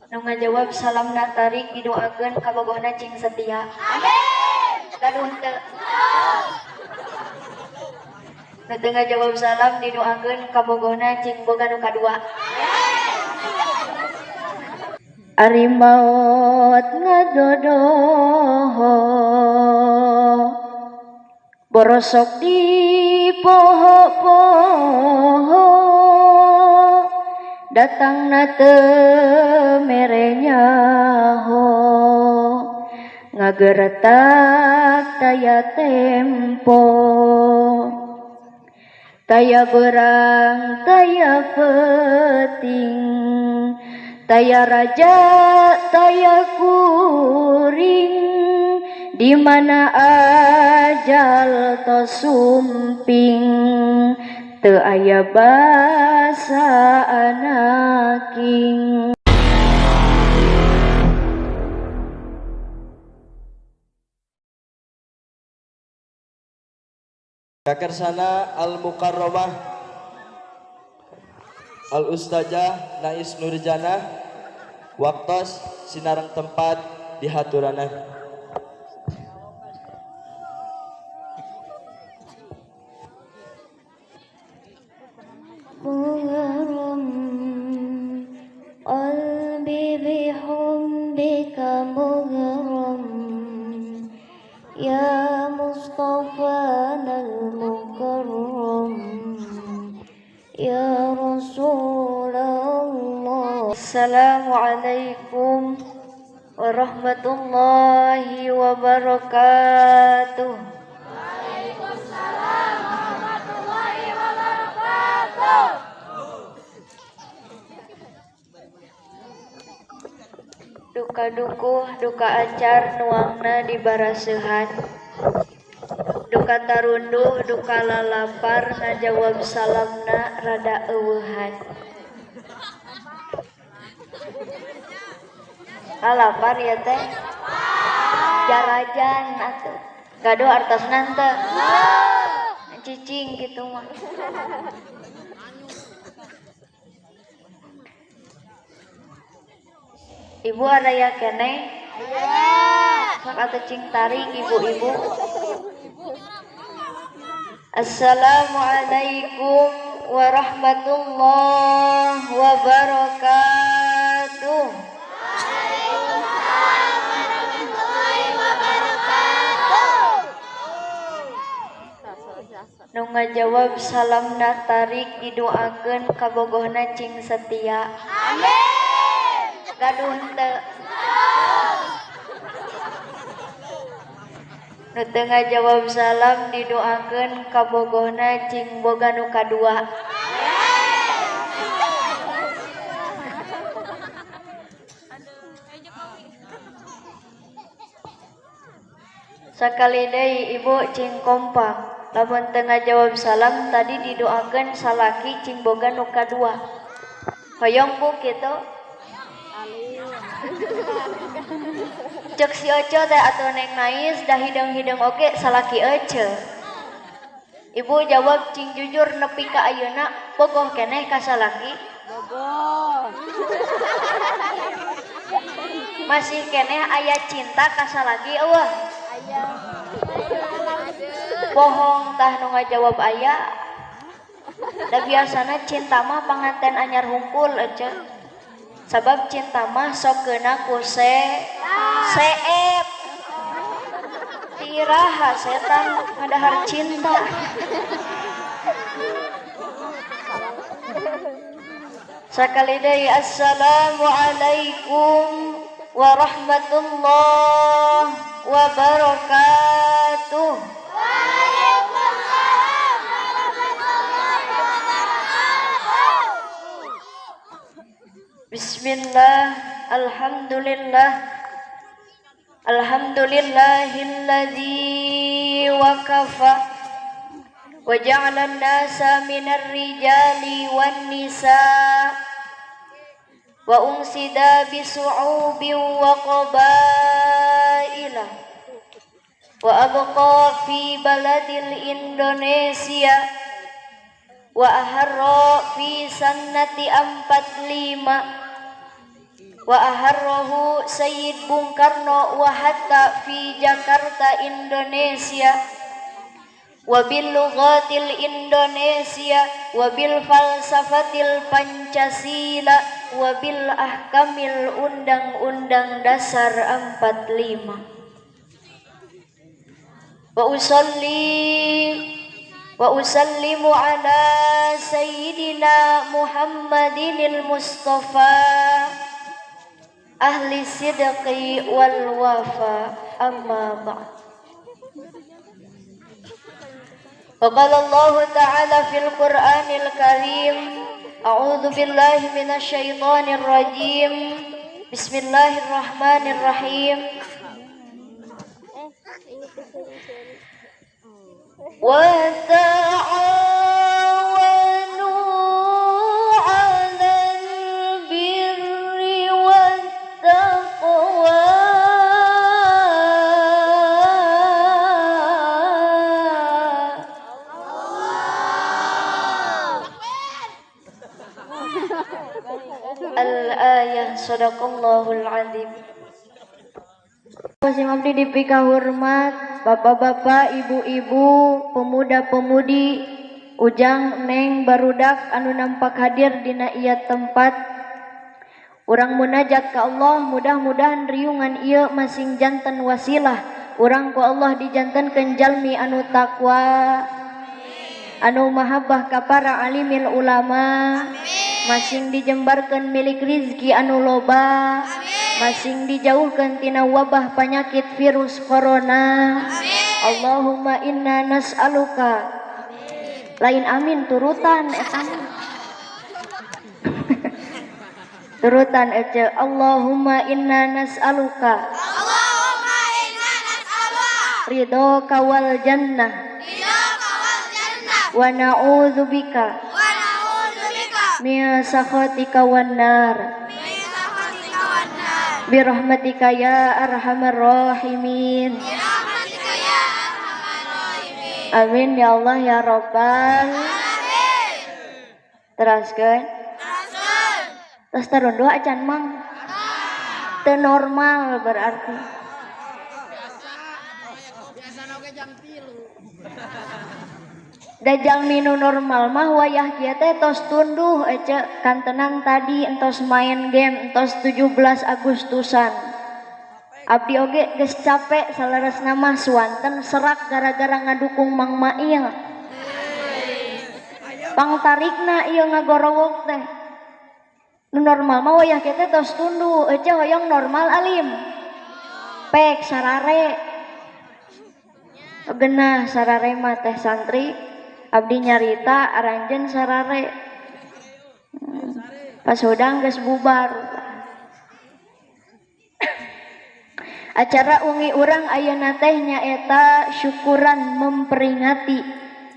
Nu ngajawab salamna tarik didoakeun kabogohna cing setia. Amin. Gaduh teu? Nu teu ngajawab salam didoakeun kabogohna cing boga nu kadua. Ari maot ngadodoho borosok di poho-poho datang na teu mere nyaho ngageretak taya tempo taya berang taya peting taya raja taya kuring di mana ajal tos sumping teu aya basa anaking. Kakersana Al Mukarramah Al Ustazah Nais Nurjanah waktos sinareng tempat di haturana. مغرم قلبي بحبك مغرم يا مصطفانا المكرم يا رسول الله. Assalamualaikum warahmatullahi wabarakatuh. Waalaikumsalam warahmatullahi wabarakatuh. Duka dukuh, duka acar nuangna di baraseuhan. Duka tarunduh, duka lalapar ngajawab salamna rada eueuhan. Lalapar ya teh? Jarajan atuh. Gaduh artosna henteu? Cicing kitu mah. Ibu araya keneh? Sok atuh cing tarik ibu-ibu. Assalamualaikum warahmatullahi wabarakatuh. Waalaikumsalam warahmatullahi wabarakatuh. Nu ngajawab salamna tarik didoakeun kabogohna cing setia. Amin. Gaduh henteu? Nu teu ngajawab salam didoakeun kabogohna cing boga nu kadua. Sakali deui ibu cing kompak. Lamun teu ngajawab salam tadi didoakeun salaki cing boga nu kadua. Hoyong bu kitu? Cek si Ece teh atuh Neng Nais dah hideung-hideung oge salaki Ece. Ibu jawab cing jujur nepi ka ayeuna bogoh keneh ka salaki? Bogoh. Masih keneh aya cinta ka salaki eueuh? Aya. Bohong tah nu ngajawab aya. Da biasana cinta mah panganten anyar hungkul Ece. Sabab cinta mah sok keuna ku seep. Tiraha setan ngadahar cinta. Sakali deui assalamualaikum warahmatullahi wabarakatuh. Waalaikumsalam warahmatullahi wabarakatuh. Bismillah, alhamdulillah, alhamdulillahilladzi wakafa wa ja'ala an-nasa minar rijali wan nisa wa unsida bisu'ubin wa qabaila wa abqa fi baladil Indonesia wa aharra fi sannati 45 Wa aharrahu Sayyid Bung Karno wa hatta fi Jakarta Indonesia wa bil lughatil Indonesia wa bil falsafatil Pancasila wa bil ahkamil Undang-Undang Dasar 45. Wa usalli wa usallimu ala sayyidina Muhammadinil Mustafa ahli sidqi wal wafa, amma ba'd. Wa qala Allah ta'ala fil Qur'anil Karim, a'udzu billahi minasy syaithanir rajim. Bismillahirrahmanirrahim. Wa ta'awanu 'alal birri wat taqwa. Al-ayah, sadaqallahul azim. Sing abdi dipika hormat bapak-bapak, ibu-ibu, pemuda-pemudi, ujang, neng, barudak anu nampak hadir dina ieu tempat. Urang munajat ka Allah, mudah-mudahan riungan ieu masing janten wasilah urang ku Allah dijantenkeun jalmi anu takwa, anu mahabbah ka para alimil ulama, masing dijembarkeun milik rizki anu loba, masing dijauhkan tina wabah penyakit virus corona. Allahumma inna nas'aluka. Lain amin, turutan eta mah. Turutan ece. Allahumma inna nas'aluka. Allahumma inna nas'aluka. Ridhoka wal jannah. Ridhoka wal jannah. Wa na'udzubika. Wa na'udzubika. Min sakhatika wan nar. Min sakhatika wan nar. Birahmatika ya arhamar rahimin. Birahmatika ya arhamar rahimin. Amin ya Allah ya Rabbal alamin. Teraskeun. Teraskeun. Tos tarunduh acan mang. Teu normal berarti. Dajal minu normal mah wayah kieu teh tos tunduh ece kantenan tadi entos main game entos 17 Agustusan. Abdi oge geus capek saleresna mah suanten serak gara-gara ngadukung Mang Mail. Pangtarikna ieu ngagorowok teh. Nu normal mah wayah kieu teh tos tunduh ece hoyong normal alim. Pek sarare. Genah sarare mah teh santri. Abdi nyarita aranjeun sarare. Pas hudang geus bubar. Acara ungi urang ayeuna teh nyaeta syukuran memperingati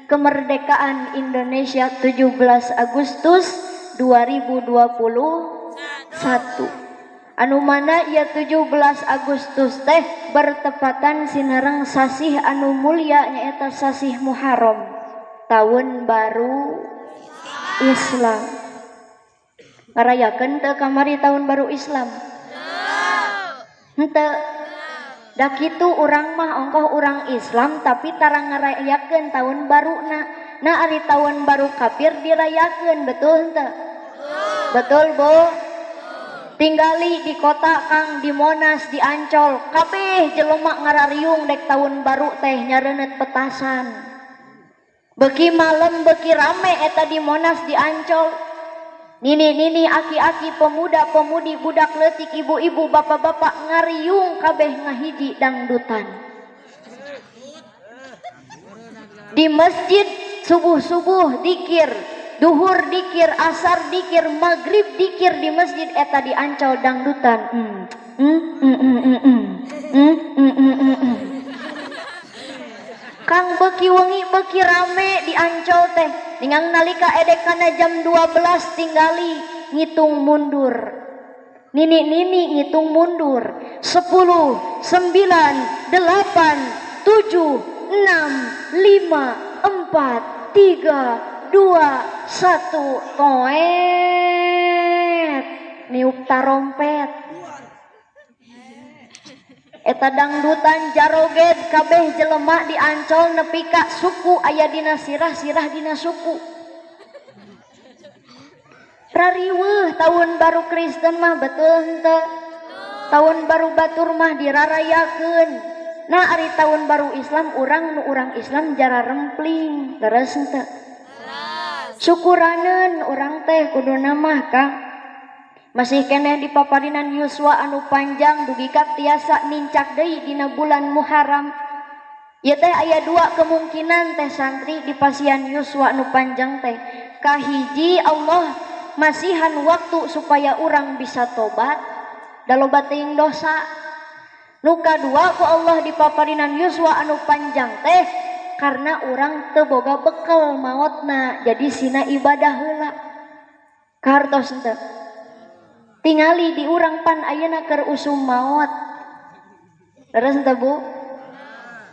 kemerdekaan Indonesia 17 Agustus 2021. Anu mana ieu 17 Agustus teh bertepatan sinareng sasih anu mulia nyaeta sasih Muharram, tahun baru Islam. Ngarayakeun teu kamari tahun baru Islam? Henteu. Da kitu urang mah ongkoh urang Islam tapi tara ngarayakeun tahun baruna. Nah ari tahun baru kafir dirayakeun, betul henteu? Betul, Bu? Tinggali di kota Kang, di Monas, di Ancol, kabeh jelema ngarariung dek tahun baru teh nyarenet petasan. Beki malam beki rame eta di Monas, di Ancol. Nini-nini, aki-aki, pemuda-pemudi, budak leutik, ibu-ibu, bapak-bapak ngariung kabeh ngahiji dangdutan. Di masjid subuh-subuh dikir, duhur dikir, asar dikir, maghrib dikir di masjid eta di Ancol dangdutan. Kang beki wengi beki rame di Ancol teh. Ningang nalika edek kana jam 12 tinggali ngitung mundur. Nini-nini ngitung mundur. 10, 9, 8, 7, 6, 5, 4, 3, 2, 1. Toet. Niup tarompet. Eta dangdutan jaroget kabeh jelema di Ancol nepi ka suku aya dina sirah-sirah dina suku. Rariweuh tahun baru Kristen mah betul henteu? Tahun baru batur mah dirarayakeun. Nah ari tahun baru Islam urang nu urang Islam jara rempling, leres henteu? Syukuraneun urang teh kuduna mah Kang. Masih keneh di paparinan yuswa anu panjang dugi ka tiasa nincak deui dina bulan Muharram. Ieu teh aya dua kemungkinan teh santri di pasian yuswa anu panjang teh. Kahiji Allah masihan waktu supaya urang bisa tobat da loba teuing dosa. Nu kadua ku Allah di paparinan yuswa anu panjang teh karena urang teu boga bekal maotna jadi sina ibadah heula. Kahartos henteu? Tingali di urang pan ayeuna keur usum maot. Leres henteu Bu?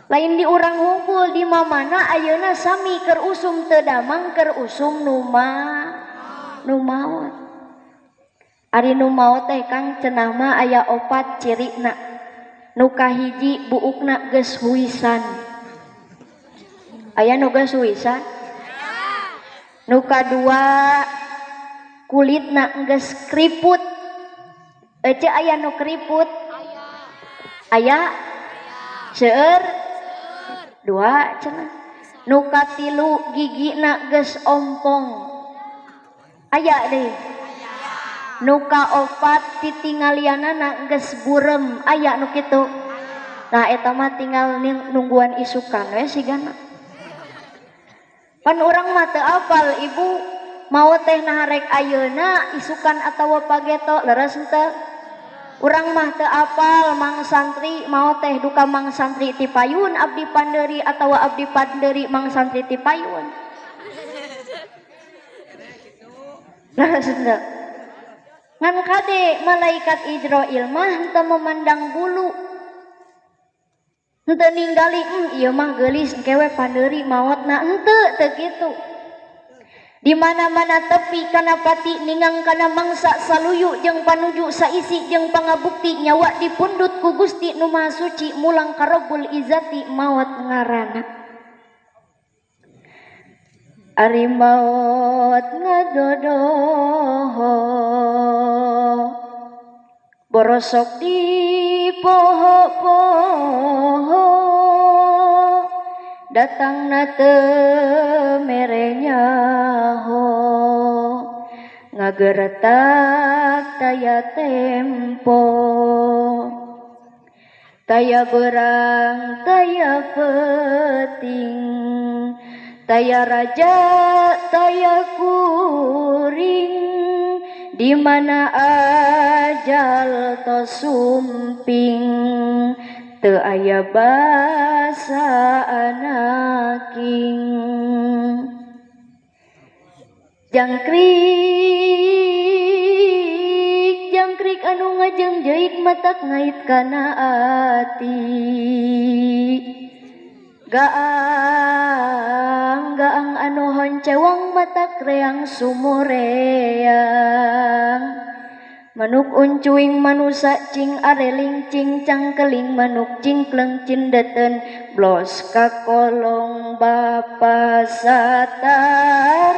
Lain di urang hungkul di mamana ayeuna sami keur usum teu damang keur usum nu maot. Ari nu maot teh Kang cenah mah aya opat cirina. Nu kahiji buukna geus huisan. Aya nu geus huisan? Nu kadua kulitna geus keriput. Ece aya nu keriput? Aya? Seueur? Dua cenah. Nu katilu gigina geus ompong. Aya deui. Nu kaopat titinggalianana geus burem. Aya nu kitu. Nah eta mah tinggal nungguan isukan we sigana. Pan urang mah teu apal ibu mau teh nah rek ayeuna isukan atawa pageto leres henteu? Urang mah teu apal mang santri mau teh duka mang santri ti payun abdi panderi atawa abdi panderi mang santri ti payun. Leres henteu? Ngan kade malaikat Ijrail mah henteu memandang bulu. Henteu ninggali ieu mah geulis engke we panderi maotna henteu teu kitu. Di mana-mana tepi kana pati ningang kana mangsa saluyu jeung panuju saisi jeung pangabukti nyawa dipundhut ku Gusti nu Maha Suci mulang ka Rabbul Izzati maot ngaranna. Ari maot ngadodoho borosok di poho-poho datangna teu mere nyaho ngageretak taya tempo taya berang taya peting taya raja taya kuring di mana ajal tos sumping teu aya basa anaking. Jangkrik jangkrik anu ngajengjeik matak ngait kana ati. Gaang gaang anu honcewang matak reang sumureang. Manuk uncuing manusa cing areling cing cangkeling manuk cingkleng cindeten blos ka kolong bapa satar.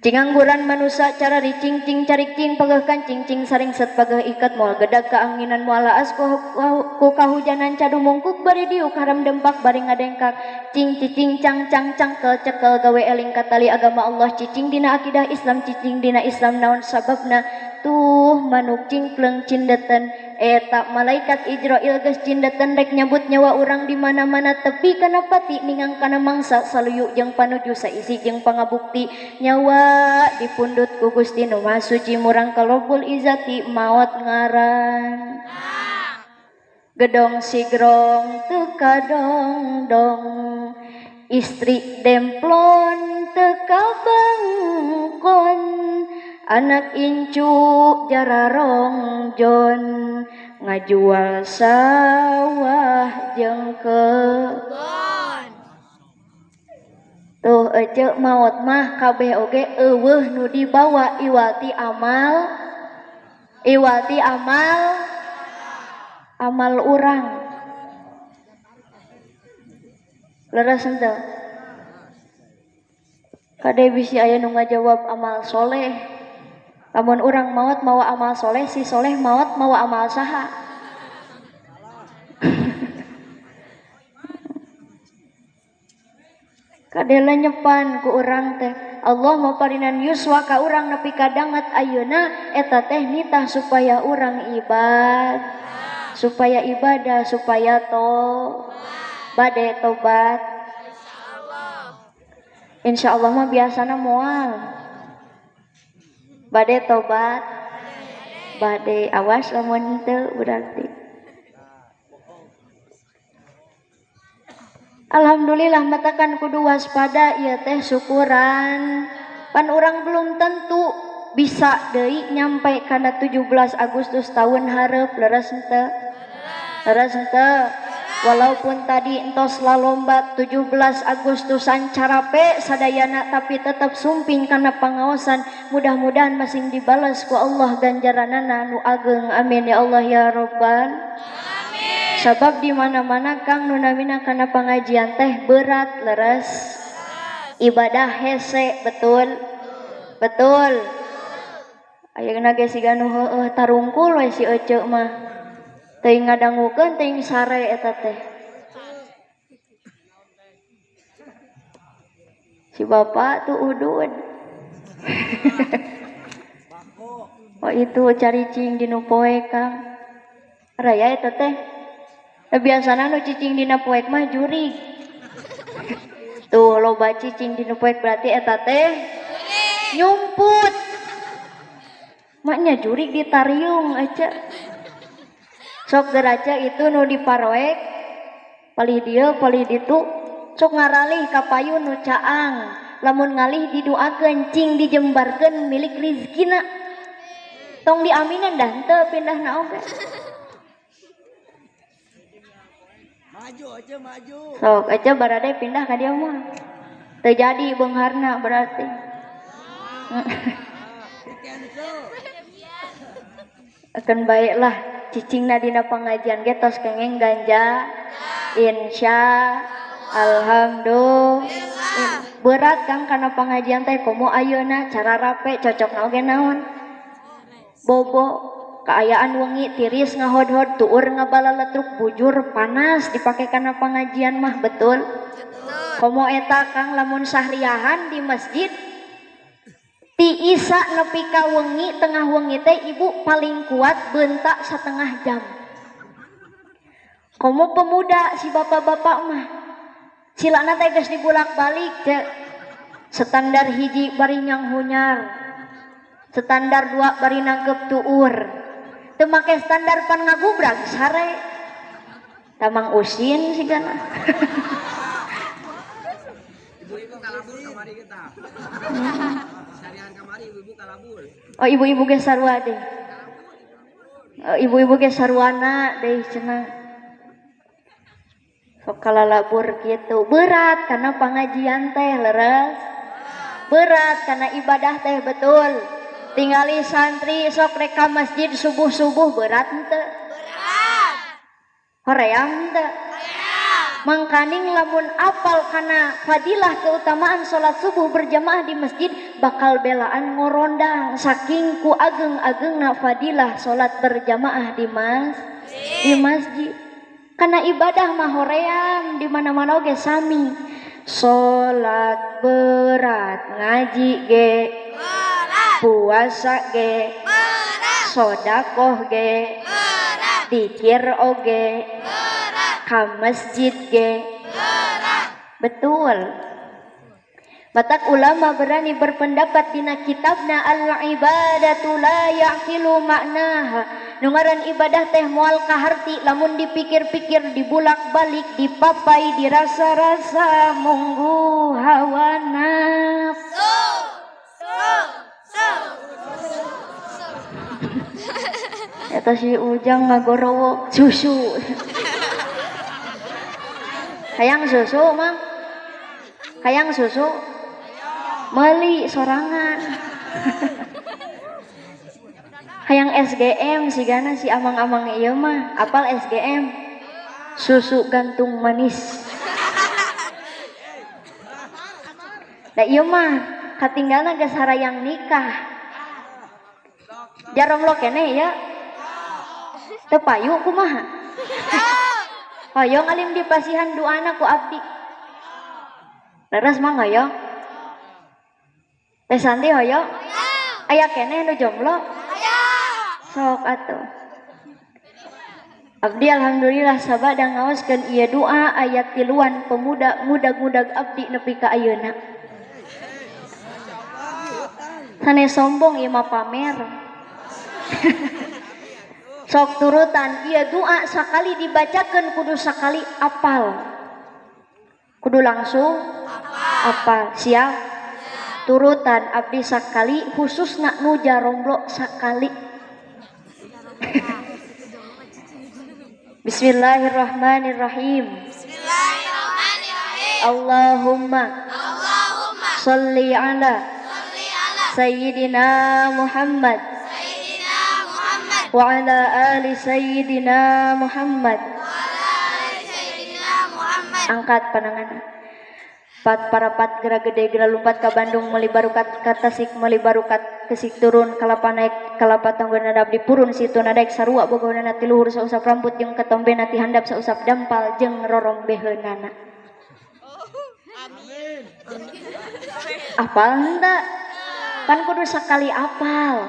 Cing angguran manusa cara ricing cing carik cing pegeh kancing cing saring set pegeh ikat moal gedag kaanginan moal aas ku kahujanan cadu mungkuk bari diuk haram dempak bari ngadengkak cing cicing cang cang cangkel cekel gawe eling katali agama Allah cicing dina akidah Islam cicing dina Islam naon sababna tuh manuk cingkleng cindeten eta malaikat Ijrail geus cindeten rek nyabut nyawa urang di mana-mana tepi kana pati ningang kana mangsa saluyu jeung panuju saisi jeung pangabukti nyawa dipundhut ku Gusti nu Maha Suci murang ka Rabbul Izzati maot ngaran. Gedong sigrong teu kadongdong istri demplon teu kabangkon anak incu jara rongjon ngajual sawah jeung kebon. Tuh ece maot mah kabeh oge eueuh nu dibawa iwati amal. Iwati amal amal urang. Leres henteu? Kade bisi aya nu ngajawab amal soleh. Lamun urang maot mawa amal soleh, si soleh maot mawa amal saha? Kade lenyepan ku urang teh. Allah maparinan yuswa ka urang nepi ka danget ayeuna eta teh nitah supaya urang ibad, supaya ibadah, supaya to bade tobat. Insyaallah mah biasana moal. Bade tobat, bade awas lamun teu berarti. Alhamdulillah matakan kudu waspada ieu teh syukuran. Pan urang belum tentu bisa deui nyampe kana 17 Agustus tahun hareup, leres henteu? Leres henteu? Walaupun tadi entos lalomba 17 Agustusan carape sadayana tapi tetap sumping kana pangaosan, mudah-mudahan masing dibales ku Allah ganjaranana nu ageng, amin ya Allah ya robbal alamin. Sabab di mana-mana kang nu namina kana pengajian teh berat leres, ibadah hese, betul betul. Ayeuna ge siga nu heueuh tarungkul we si ece mah. Teuing ngadangukeun teuing sare eta teh. Si bapak tuh udud. Oh itu cari cing di nu poek Kang. Raya eta teh. Biasana nu cicing dina poek mah jurig. Tuh loba cicing di nu poek berarti eta teh nyumput. Maknya jurig ditariung aja. Sok geraca itu nu diparoek palih dieu palih ditu sok ngaralih ka payun nu caang, lamun ngalih didoakeun cing dijembarkeun milik rizkina, tong diaminan dah henteu pindahna oge. Maju aja maju. Sok aja barade pindah ka dieu mah teu jadi beungharna berarti. Akan baiklah cicingna dina pengajian ge tos kengeng ganja insya alhamdulillah. Berat Kang kana pengajian teh komo ayeuna cara rape cocokna oge naon bobo kaayaan wengi tiris ngahodhod tuur ngabalaletruk bujur panas dipake kana pengajian mah, betul? Komo eta Kang lamun sahriahan di masjid ti isa nepi ka wengi tengah wengi teh ibu paling kuat bentak setengah jam. Komo pemuda si bapak-bapak mah silana teh geus dibulak-balik teh. Standar hiji bari nyanghunyar, standar dua bari nangkep tuur, teu make standar pan ngagubrag sare tamang usin sigana. Ibu-ibu kalabur kamari kita. Sarian kamari ibu-ibu kalabur. Oh ibu-ibu ge sarua deh. Oh, ibu-ibu ge saruana deh cenah. Sok kalalabur kitu berat karena pengajian teh leres. Berat karena ibadah teh, betul. Tingali santri sok rek ka masjid subuh-subuh berat henteu? Berat. Hoream henteu? Mangkaning lamun apal kana fadilah keutamaan salat subuh berjamaah di masjid bakal belaan ngorondang saking ku ageng-agengna fadilah salat berjamaah di masjid. Kana ibadah mah hoream di mana-mana oge sami. Salat berat, ngaji ge berat, puasa ge berat, sodakoh ge berat, dikir oge berat, ka masjid ge berat. Betul. Batak ulama berani berpendapat dina kitabna al-ibadatu la ya'qilu ma'naha. Nu ngaran ibadah teh moal kaharti lamun dipikir-pikir, dibulak-balik, dipapai, dirasa-rasa munggu hawa nafsu. Eta si Ujang ngagorowok susu. Hayang susu mang? Hayang susu? Meuli sorangan. Hayang SGM sigana si amang-amang ieu mah. Apal SGM? Susu gantung manis. Da ieu mah katinggalna geus harayang nikah. Jaromlo keneh ya. Teu payu kumaha? Hoyong alim dipasihan duana ku abdi. Leres mah hoyong. Teh Santi hoyong? Aya keneh nu jomblo? Sok atuh. Abdi alhamdulillah sabada ngaoskeun ieu doa ayat tiluan pemuda mudag-mudag abdi nepi ka ayeuna. Sanes sombong ieu mah pamer. Sok turutan ieu doa sakali dibacakeun kudu sakali apal. Kudu langsung apal. Siap? Turutan abdi sakali khususna nu jaromblo sakali. Bismillahirrahmanirrahim. Bismillahirrahmanirrahim. Allahumma Allahumma sholli ala sholli ala Sayyidina Muhammad Sayyidina Muhammad wa ala ali Sayyidina Muhammad. wa ala ali Sayyidina Muhammad. Angkat panangan. Pat parapat gerak gede gerak lumpat ka Bandung meuli barukat ka Tasik meuli barukat kesik turun kalapa naik kalapa tanggonan abdi purun situ nadaek sarua bogohna ti luhur sausap rambut jeung ketombena ti handap sausap dampal jeung rorombeheunana. Amin. Apal henteu? Pan kudu sakali apal.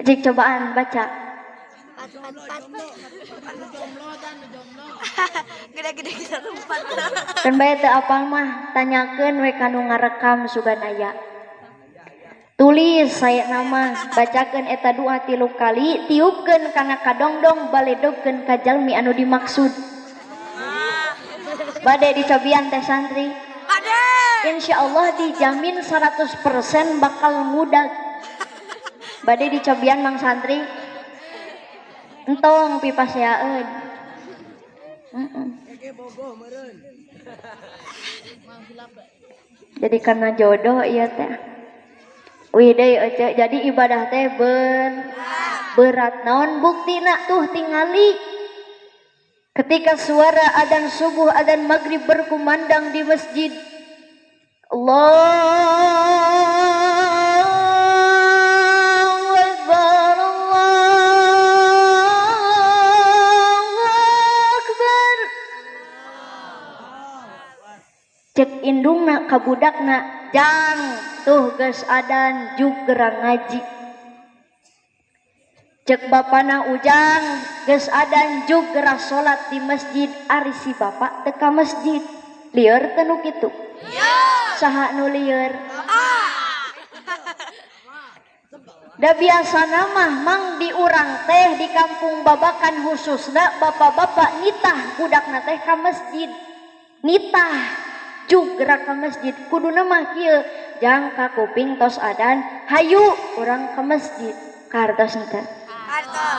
Cik cobaan baca. Gede-gede kita lompat. Kan bae teu apal mah tanyakeun we ka nu ngarekam sugan aya. Tulis saya nama, bacakeun eta doa 3 kali, tiupkeun kana kadongdong, baledogkeun ka jalmi anu dimaksud. Bade dicobian teh santri. Bade. Insyaallah dijamin 100% bakal mudag. Bade dicobian mang santri. Entong pipaseaeun. Jadi karena jodoh ieu teh. Wih deui ece, jadi ibadah teh berat. Naon buktina tuh tingali. Ketika suara adzan subuh, adzan maghrib berkumandang di masjid. Allahu Akbar, Allahu Akbar. Cek indungna ka budakna, jang tuh geus adan jug gerang ngaji. Cek bapana ujang geus adan jug gerang salat di masjid, ari si bapak teu ka masjid. Lieur teu nu kitu? Saha nu lieur? Da biasana mah mang di urang teh di kampung Babakan khususna bapak-bapak nitah budakna teh ka masjid. Nitah jug gerak ka masjid. Kuduna mah kieu, jang ka kuping tos adan, hayu urang ka masjid. Kartos henteu?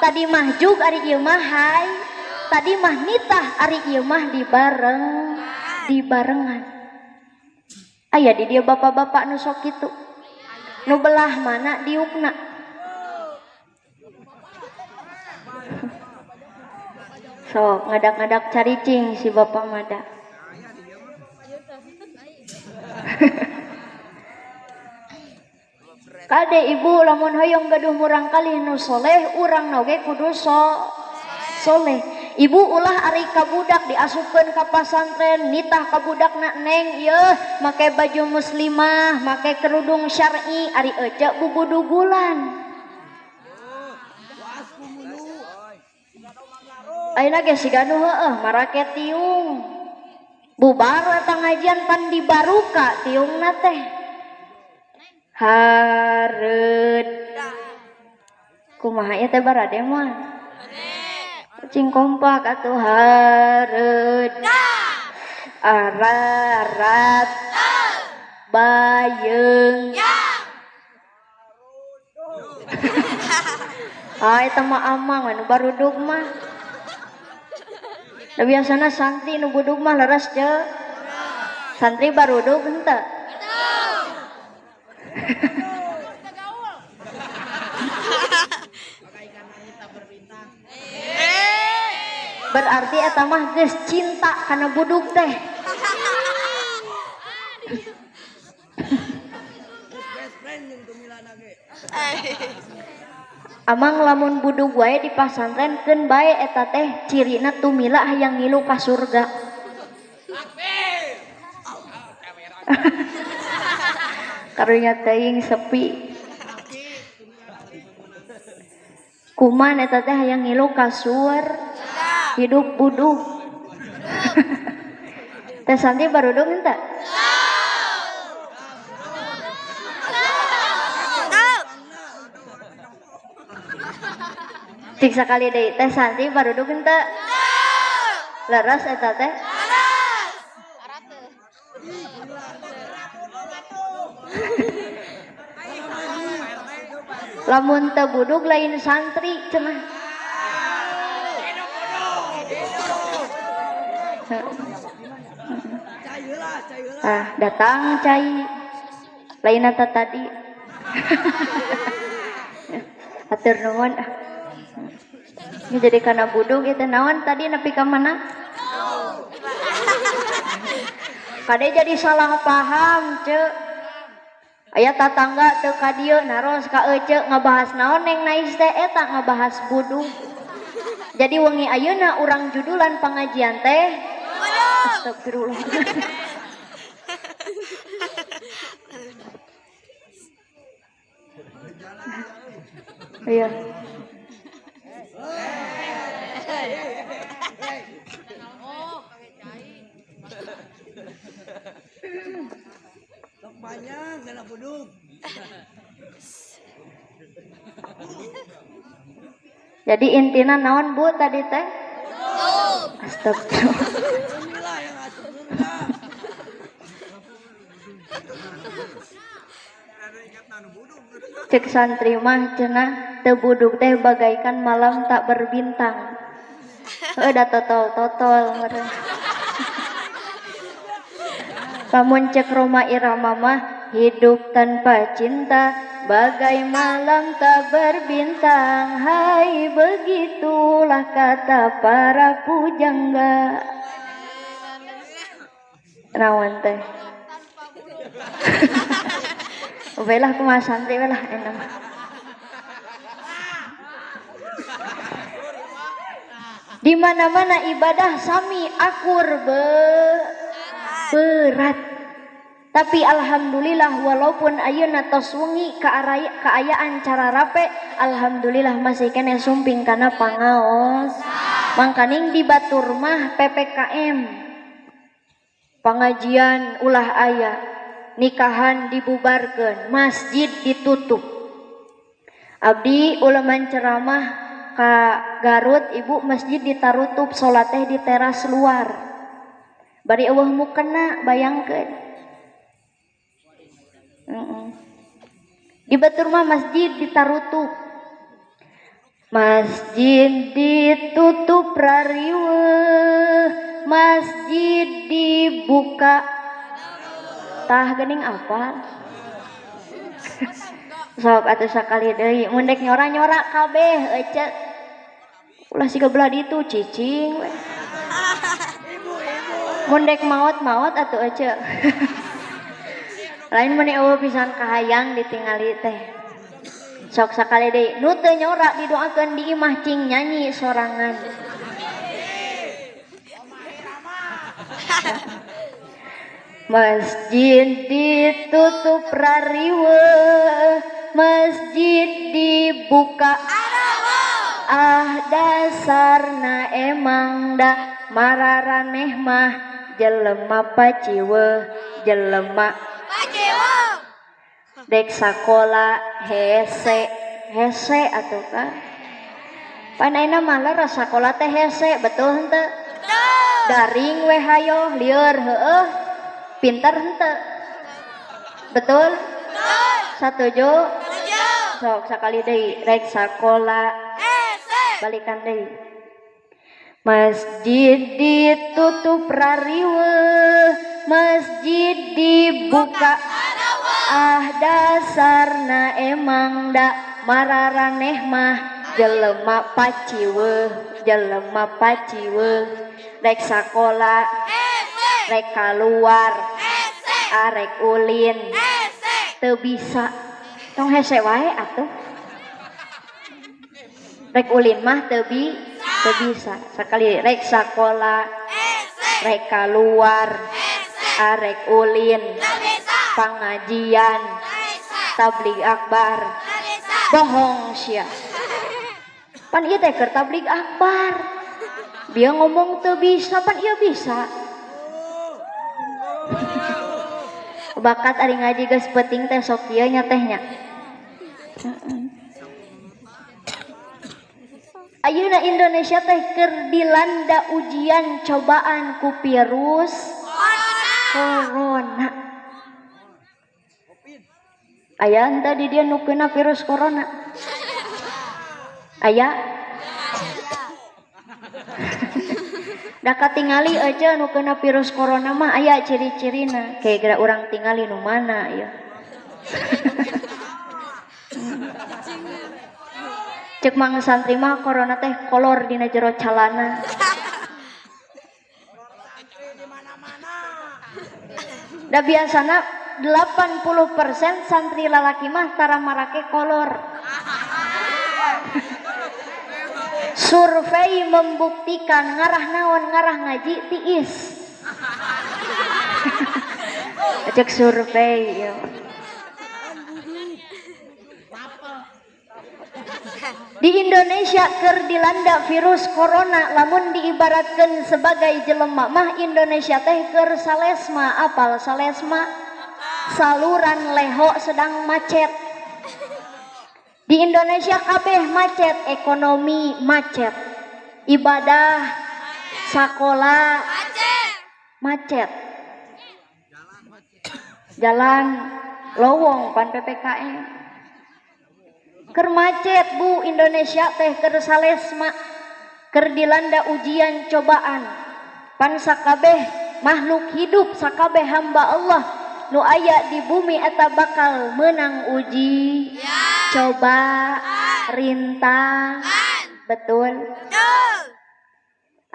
Tadi mah jug ari ieu mah hay. Tadi mah nitah ari ieu mah dibarengan. Aya di dieu bapak-bapak nu sok kitu. Nu belah mana diukna. Sok ngadak-ngadak caricing si bapak mada. Kade ibu lamun hoyong gaduh murang kali nu soleh urang oge kudu soleh. Ibu ulah ari ka budak diasupkeun ka pasantren, nitah ka budakna neng yeuh make baju muslimah, make kerudung syar'i, ari ece bubudugulan. Ayeuna ge siga nu heueuh marake tiung. Bubar we pangajian pan dibaruka tiungna teh. Hareud. Kumaha ieu teh barade mah? Cing kompak atuh hareud. Ararat. Bayeung. Ah eta mah amang anu barudug mah. Da biasana santri nu budug mah leres je. Santri barudug henteu? Berarti eta mah geus cinta kana budug teh. Amang lamun budug wae di pasantren keun bae eta teh cirina tumila hayang ngilu ka surga. Karunya teuing sepi. Kuman eta teh hayang ngilu ka surga. Hidup budug. Teh Santi barudug henteu? Cik sakali deui Teh Santi barudug henteu? Leres eta teh? Lamun teu budug lain santri cenah. Ah, datang cai. Lain eta tadi. Atur nuhun. Ini jadi kana budug itu naon tadi nepi ka mana? Kade jadi salah paham, Ceu. Aya tatangga teu ka dieu naros ka ece ngabahas naon neng Nais teh eta ngabahas budug. Jadi wengi ayeuna urang judulan pangajian teh. Astagfirullah. Iya. Panjang kena budug. Jadi intina naon Bu tadi teh? Astagfirullah. Cek santri mah cenah teu budug teh bagaikan malam tak berbintang. Heuh da totol-totol meureun. Lamun cek Rhoma Irama mah hidup tanpa cinta bagai malam tak berbintang. Hai begitulah kata para pujangga. Naon teh? Welah kumaha santri welah enak. Di mana-mana ibadah sami akur berat. Tapi alhamdulillah walaupun ayeuna tos wengi kaayaan cara rape, alhamdulillah masih keneh sumping kana pangaos. Mangkaning di batur mah PPKM. Pengajian ulah aya, nikahan dibubarkeun, masjid ditutup. Abdi uleman ceramah ka Garut, ibu masjid ditarutup, salat teh di teras luar. Bari eueuh mukena bayangkeun. Di batur mah masjid ditarutup. Masjid ditutup rariweuh, masjid dibuka. Tah geuning apa? Sok atuh sakali deui mun dek nyora-nyora kabeh ece. Ulah siga belah ditu cicing we. Mun dek maot-maot atuh ece. Lain mun eueuh pisan kahayang ditingali teh. Sok sakali deui nu teu nyora didoakeun di imah cing nyanyi sorangan. Masjid ditutup rariweuh, masjid dibuka. Ah dasarna emang da mararaneh mah jelema paciweuh, jelema paciweuh. Dek sakola hese, hese atuh ka. Pan ayeuna mah leres sakola teh hese, betul henteu? Betul. Daring we hayoh lieur heueuh. Pinter henteu? Betul? Betul. Satuju? Setuju. Sok sakali deui rek sakola hese. Balikan deui. Masjid ditutup rariweuh, masjid dibuka. Ah dasarna emang da mararaneh mah. Jelema paciweuh, jelema paciweuh, rek sakola, rek kaluar, arek ulin, teu bisa. Tong hese wae atuh. Rek ulin mah teu bisa. Sakali rek sakola, rek kaluar, arek ulin, pangajian, tabligh akbar. Bohong sia. Pan ieu teh keur tabligh akbar. Dia ngomong teu bisa, pan ieu bisa. Bakat ari ngaji geus peuting teh sok ieu nya teh nya. Ayeuna Indonesia teh keur dilanda ujian cobaan ku virus corona. Aya henteu di dieu nu keuna virus corona? Aya? Da katingali aja nu kena virus corona mah aya ciri-cirina. Kayak geura urang tingali nu mana ya. Cek mang santri mah corona teh kolor dina jero calana. Da biasana 80% santri lalaki mah tara marake kolor. Survei membuktikan ngarah naon ngarah ngaji tiis. Cek survei ya. Di Indonesia keur dilanda virus corona, lamun diibaratkeun sebagai jelema mah Indonesia teh keur salesma. Apal salesma? Saluran leho sedang macet. Di Indonesia kabeh macet, ekonomi macet, ibadah, sakola macet, jalan lowong pan PPKM. Keur macet bu Indonesia teh keur salesma, keur dilanda ujian cobaan. Pan sakabeh makhluk hidup, sakabeh hamba Allah nu aya di bumi eta bakal menang uji, coba, rintang. Betul?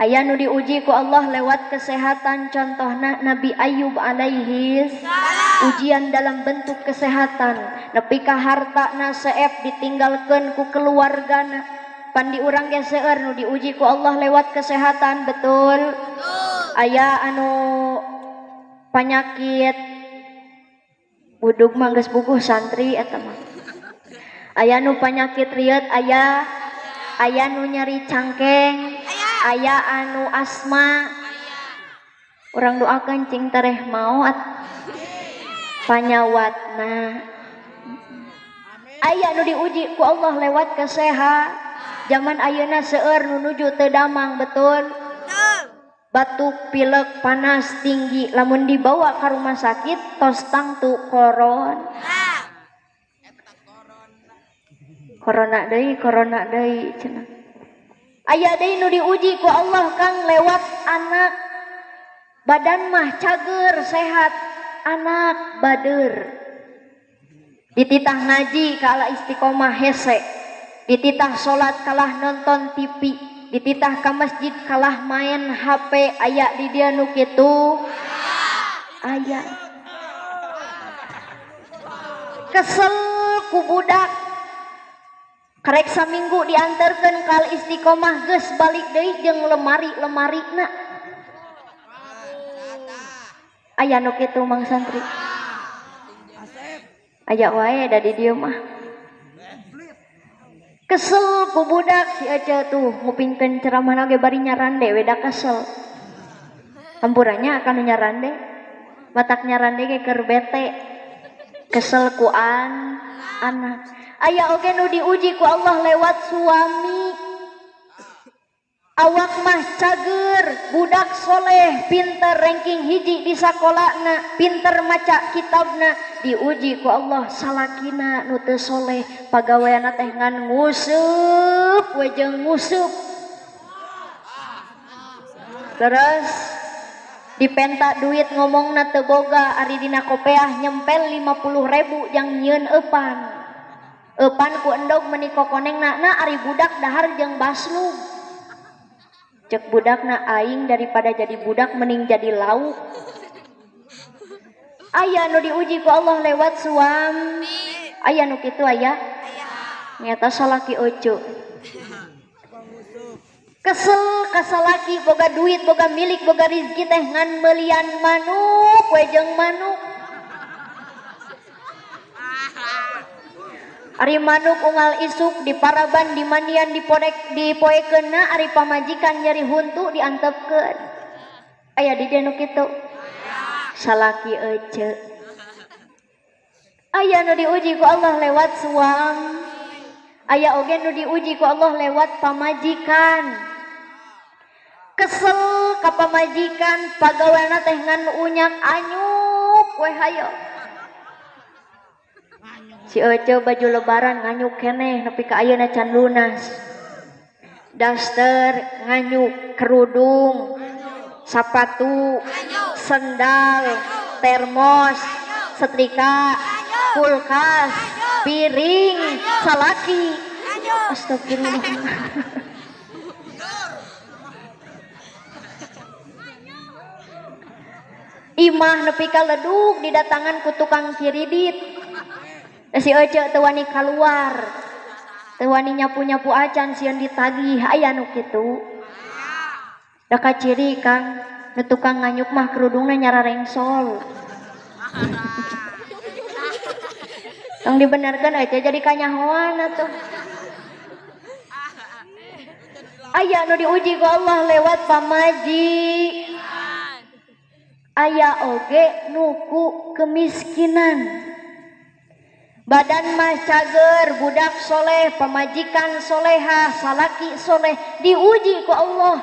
Aya nu diuji ku Allah lewat kesehatan, contohna Nabi Ayub alaihi ujian dalam bentuk kesehatan, nepi ka hartana seep ditinggalkeun ku keluargana. Pan di urang ge seueur nu diuji ku Allah lewat kesehatan, betul? Aya anu panyakit budug mah geus buguh santri eta mah. Aya nu panyakit rieut, aya nu nyeri cangkeng, aya anu asma. Urang doakeun cing tereh maot panyawatna. Aya nu diuji ku Allah lewat kesehatan. Zaman ayeuna seueur nu nuju teu damang, betul? Batuk, pilek, panas tinggi, lamun dibawa ke rumah sakit tos tangtu corona. Corona deui cenah. Aya deui nu diuji ku Allah kang lewat anak. Badan mah cager sehat, anak bader. Dititah ngaji kalah istiqomah hese, dititah salat kalah nonton TV, dititah ka masjid kalah main HP. Aya di dia nu kitu? Aya. Kesel ku budak. Karek saminggu diantarkeun kal istiqomah geus balik deui jeung lemari-lemarina. Aya nu kitu mang santri? Aya wae da di dieu mah. Kesel ku budak si Ece tuh ngupingkeun ceramah ge bari nyarande we da kesel. Hampurannya akan nyarande. Matak nyarande ge keur bete. Kesel ku anak. Aya oge nu diuji ku Allah lewat suami. Awak mah cager, budak soleh, pinter ranking hiji di sakolana, pinter maca kitabna, diuji ku Allah salakina nu teu soleh, pagaweanna teh ngan nguseup we jeung nguseup. Terus dipenta duit ngomongna teu boga, ari dina kopeah nyempel 50.000 jang nyieun eupan. Eupan ku endog meuni kokonengna na ari budak dahar jeung baslug. Cek budakna aing daripada jadi budak mending jadi lauk. Aya nu diuji ku Allah lewat suami. Aya nu kitu aya? Nyata salaki ojo. Kesel ka salaki boga duit, boga milik, boga rizki teh ngan melian manuk we jeung manuk. Ari manuk unggal isuk di paraban di mandian diporek dipoekeunna ari pamajikan nyeri huntu diantepkeun. Aya di dieu nu kitu. Salaki ece. Aya nu diuji ku Allah lewat suami. Aya oge nu diuji ku Allah lewat pamajikan. Kesel ka pamajikan pagaweana teh ngan unyak anyuk we hayo. Si Ece baju lebaran nganyuk keneh nepi ka ayeuna can lunas. Daster nganyuk, kerudung, sapatu, sendal, termos, setrika, kulkas, piring, salaki. Astagfirullah. Imah nepi ka ledug didatangan ku tukang kiridit. Si Ece teu wani kaluar. Teu wani nyapu-nyapu acan sieun ditagih aya nu kitu. Da kaciri Kang, nu tukang nganyuk mah kerudungna nyararengsol. Tong dibenarkeun Ece jadi kanyahoan atuh. Aya nu diuji ku Allah lewat pamaji. Aya oge nuku kemiskinan. Badan mah cager, budak soleh, pamajikan soleha, salaki soleh, diuji ku Allah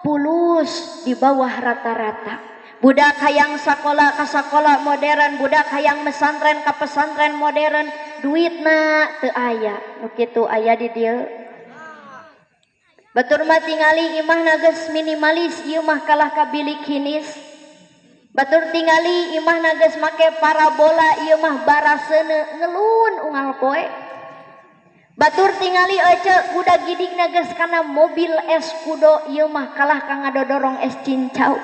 pulus di bawah rata-rata. Budak hayang sakola ka sakola modern, budak hayang mesantren ka pesantren modern, duitna teu aya. Nu kitu aya di dieu. Batur mah tingali imahna geus minimalis, ieu mah kalah ka bilik hinis. Batur tingali imahna geus make parabola, ieu mah baraseuneu ngelun unggal poe. Batur tingali ece kuda gidingna geus kana mobil es kudo, ieu mah kalah ka ngadodorong es cincau.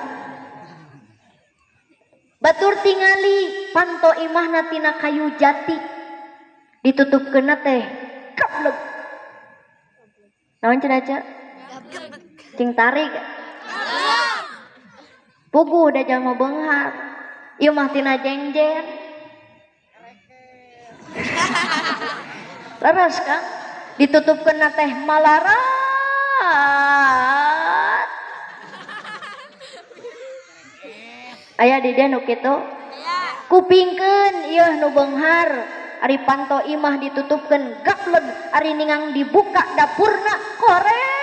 Batur tingali panto imahna tina kayu jati, ditutupkeunna teh gablek. Naon cenah ece? Cing tarik. Puguh da jalma beunghar. Ieu mah tina jengjen. Leres Kang, ditutupkeunna teh malarat. Aya di dieu nu kitu? Kupingkeun ieu nu beunghar, ari panto imah ditutupkeun gapleg, ari ningang dibuka dapurna koret.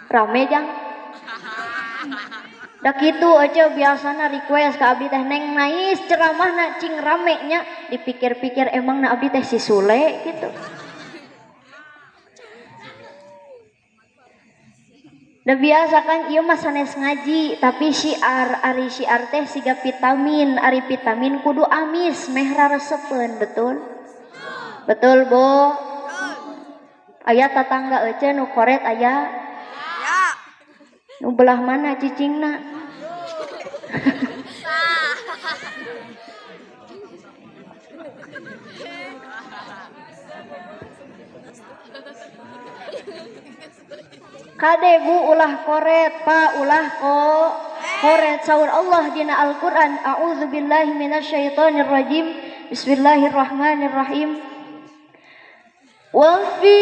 Rame jang. Da kitu aja biasana request ka abdi teh neng nais ceramahna cing rame nya, dipikir-pikir emangna abdi teh si Sule gitu. Da biasa kan ieu mah sanes ngaji tapi syiar, ari syiar teh siga vitamin, ari vitamin kudu amis meh raresepeun, betul? Betul, Bu. Aya tatangga ece nu koret aya. Nu belah mana cicingna? Kade Bu ulah koret, Pak ulah koret. Saur Allah dina Al-Qur'an, a'udzubillahi minasyaitonirrajim. Bismillahirrahmanirrahim. Wa fi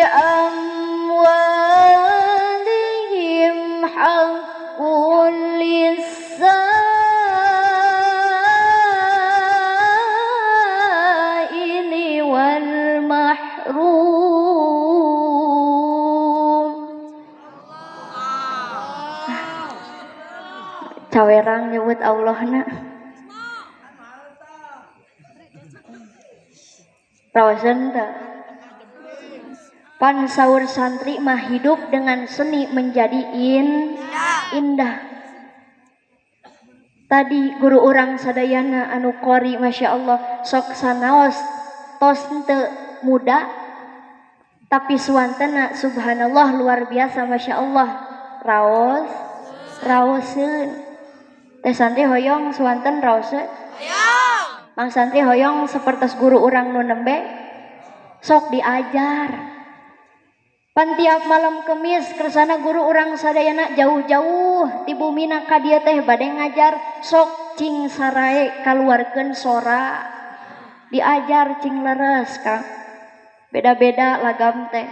amwalihim haqqul lis-sa'ili wal mahrum. Cawerang nyebut Allahna. Rawasan teu? Pan saur santri mah hidup dengan seni menjadi indah. Tadi guru urang sadayana anu qori, Masya Allah, sok sanaos tos henteu muda tapi suantena subhanallah luar biasa, Masya Allah, raos raoseun. Teh santri hoyong suanten raoseun? Hoyong. Mang santri hoyong sapertos guru urang nu nembe sok diajar. Pan tiap malam Kemis kersana guru urang sadayana jauh-jauh ti bumina ka dieu teh bade ngajar, sok cing sarae kaluarkeun sora diajar cing leres, Kang. Beda-beda lagam teh,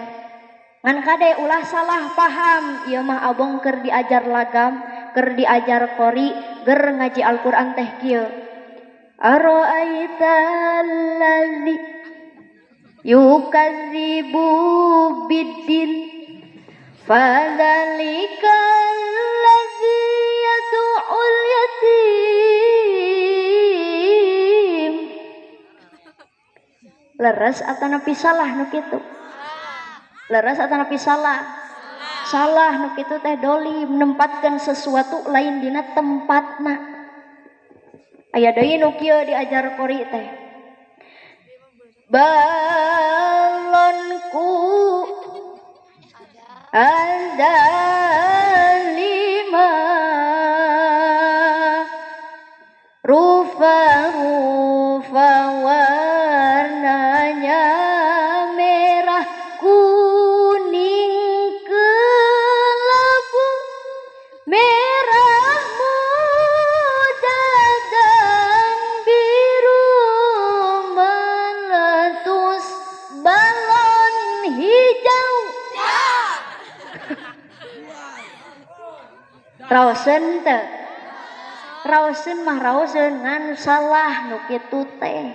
ngan kade ulah salah paham, ieu mah abong keur diajar lagam, keur diajar qori, ger ngaji Al-Qur'an teh kieu: Ara'aita allazi yukadzibu biddin fadzalikal ladzi yad'ul yatim. Leres atanapi salah nu kitu? Leres atanapi salah? Salah. Nu kitu teh dolim, menempatkan sesuatu lain dina tempatna. Aya deui nu kieu diajar qori teh: balonku ada 5, rupa-rupa warnanya, merah, kuning, kelabu, merah muda dan biru, meletus balon hijau. Raoseun teu? Raoseun mah raoseun, ngan salah nu kitu teh.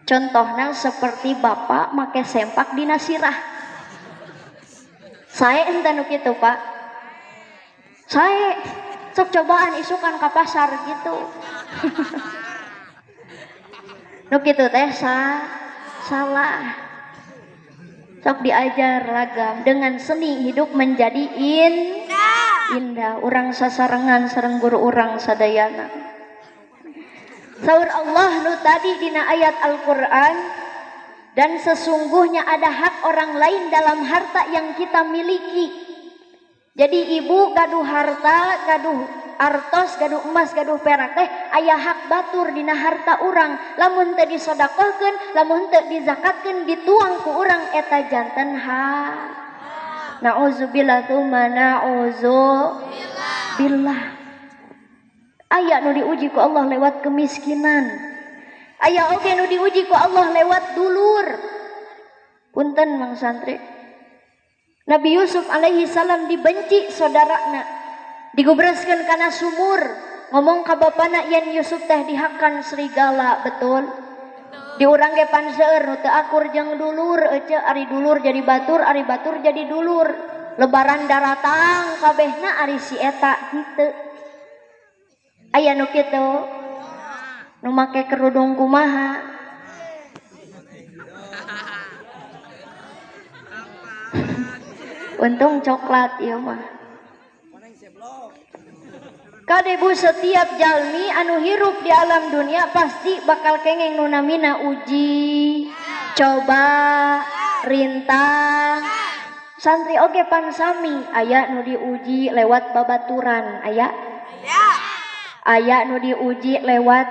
Contohna seperti bapak make sempak dina sirah. Sae henteu nu kitu, Pak? Sae. Sok cobaan isukan ka pasar gitu. Nu kitu teh salah. Sok diajar lagam, dengan seni hidup menjadi indah. Urang sasarengan sareng guru urang sadayana. Saur Allah nu tadi dina ayat Al-Qur'an, dan sesungguhnya ada hak orang lain dalam harta yang kita miliki. Jadi ibu gaduh harta, gaduh artos, gaduh emas, gaduh perak teh aya hak batur dina harta urang. Lamun teu disodakohkeun, lamun teu dizakatkeun, dituang ku urang, eta janten hak. Na'udzubillah tsumma na'udzubillah. Aya nu diuji ku Allah lewat kemiskinan. Aya oge nu diuji ku Allah lewat dulur. Punten, Mang Santri. Nabi Yusuf alaihi salam dibenci saudarana. Digubreskeun kana sumur. Ngomong ka bapana yen Yusuf teh dihakan serigala, betul? Di urang ge pan seueur nu teu akur jeung dulur, ece, ari dulur jadi batur, ari batur jadi dulur. Lebaran daratang kabehna, ari si eta henteu. Aya nu kitu? Nu make kerudung kumaha? Untung coklat ieu mah. Kade bu, setiap jalmi anu hirup di alam dunia pasti bakal kengeng nu namina uji, coba, rintang. Santri oge pan sami, aya nu diuji lewat babaturan, aya? Aya nu diuji lewat.